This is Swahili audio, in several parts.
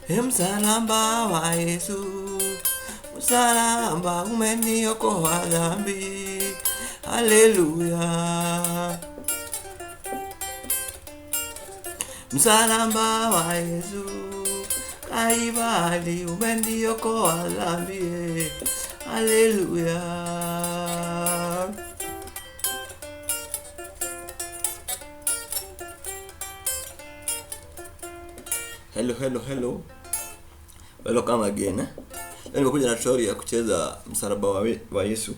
Msalaba wa Yesu, msalaba umeniokoa dhambi. Haleluya. Msalaba wa Yesu, Kalvari umeniokoa dhambi. Haleluya. Hello, hello, hello. Welcome again. Leo nimekuja na tutorial ya kucheza msalaba wa Yesu.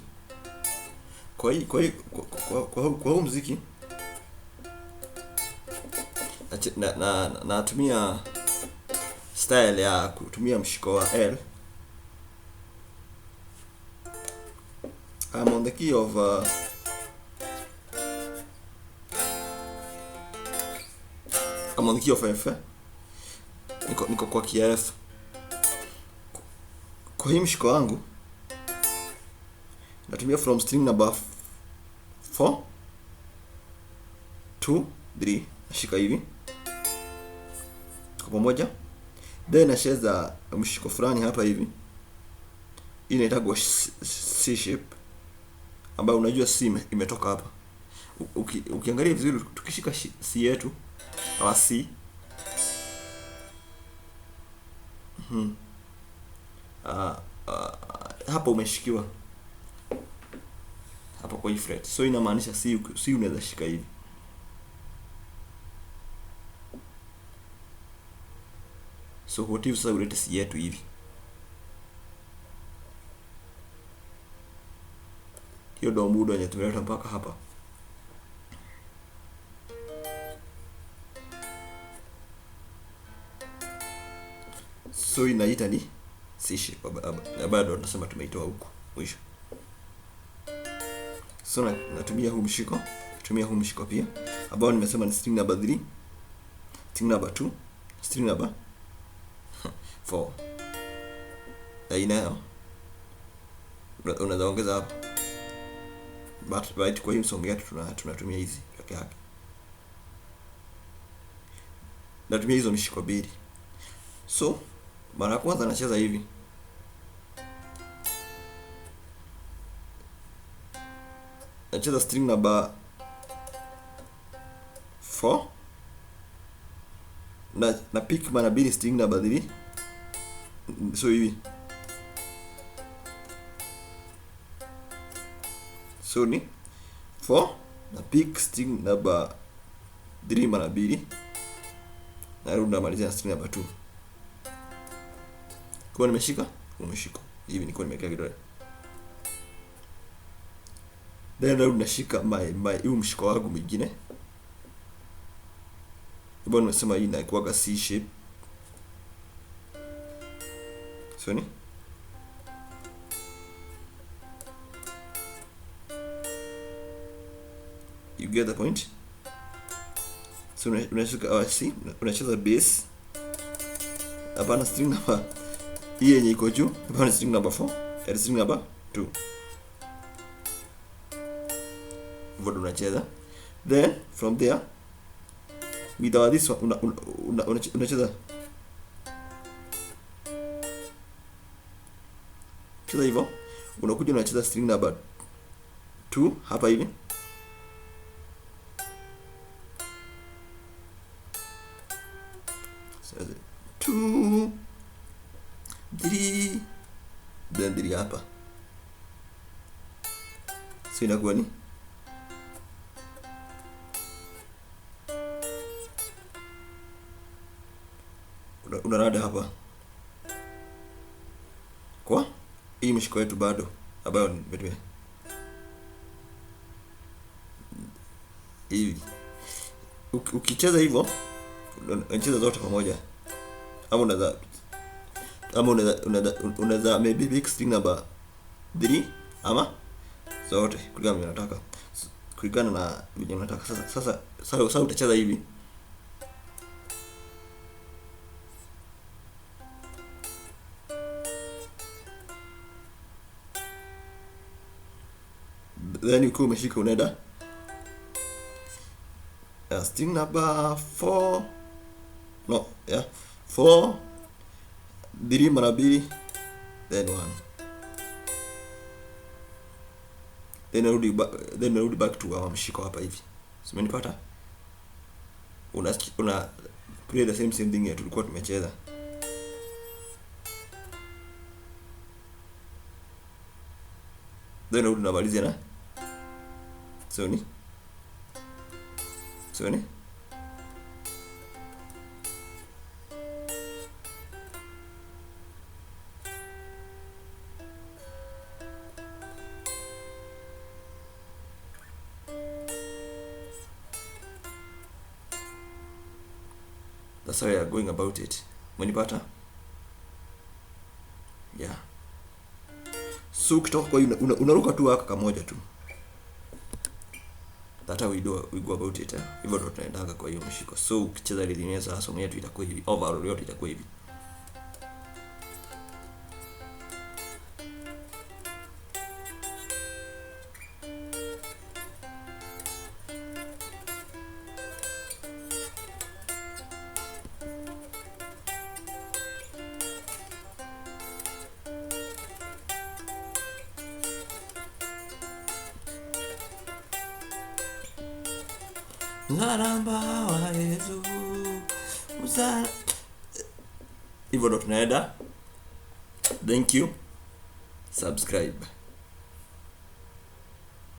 Kwa hii, kwa hii, kwa, kwa, kwa, kwa huu muziki natumia style ya kutumia mshiko wa L. I'm on the key of I'm on the key of F. Niko kwa key ya F. Kwa hii mshiko wangu natumia from string number 4 2 3, nashika hivi kwa pamoja, then nacheza mshiko fulani hapa hivi. Hii inaitwa C shape, ambayo unajua C imetoka hapa. Ukiangalia vizuri, tukishika C yetu au C, hapa umeshikiwa hapa kwa hii fret, so inamaanisha C unaweza shika hivi. So what if sasa ulete C yetu hivi? Hiyo ndo muda wenye tumeleta mpaka hapa. So inaita ni C shape, bado tunasema tumeitoa huku mwisho. So natumia huu mshiko, natumia huu mshiko pia ambao nimesema ni string number 3, string number 2, string number 4. Na inayo unaweza ongeza hapa, but right, kwa hii song yetu tunatumia hizi peke yake. Natumia hizo mishiko mbili. So mara ya kwanza nacheza hivi. Nacheza string number 4. Na pick mara mbili string number 3. So hivi. So ni 4 na pick string number 3 mara mbili. Narudi namalizia na string number 2. Kwa nimeshika, umeshika. Hivi nilikuwa nimeweka kidole. Then narudi nashika huu mshiko wangu mwingine. Mbona nimesema hii inakuwa C shape. So ni you get the point. So unashika C, unacheza bass. Hapana string number hii yenye iko juu, hapana string number 4, and string number 2. Hivyo ndo unacheza. Then from there with our this one unacheza cheza hivyo, unakuja unacheza string number 2 hapa hivi. So 2 3 then 3 hapa. So inakuwa ni unarada hapa kwa hii mshiko yetu bado ambayo nimetumia hivi. Ukicheza hivyo unacheza zote pamoja, ama unaweza maybe pick string number 3 ama zote kulingana na unataka, kulingana na vile unataka. Sasa utacheza hivi. Then ukiwa umeshika unaenda string number 4, no, yeah, 4 3 mara 2 then 1. Then narudi back to our mshiko hapa hivi. Umenipata? Una play the same thing tulikuwa tumecheza. Then narudi namalizia na so ni that's how we are going about it. Umenipata? Yeah. So ukitoka kwa hiyo unaruka tu haka kamoja tu. That's how we go about it. Hivyo ndo tunaendaga kwa hiyo mshiko. So ukicheza rhythm yenyewe sasa song yetu itakuwa hivi. Overall yote itakuwa hivi. Msalaba wa Yesu, hivyo ndo tunaenda. Thank you. Subscribe.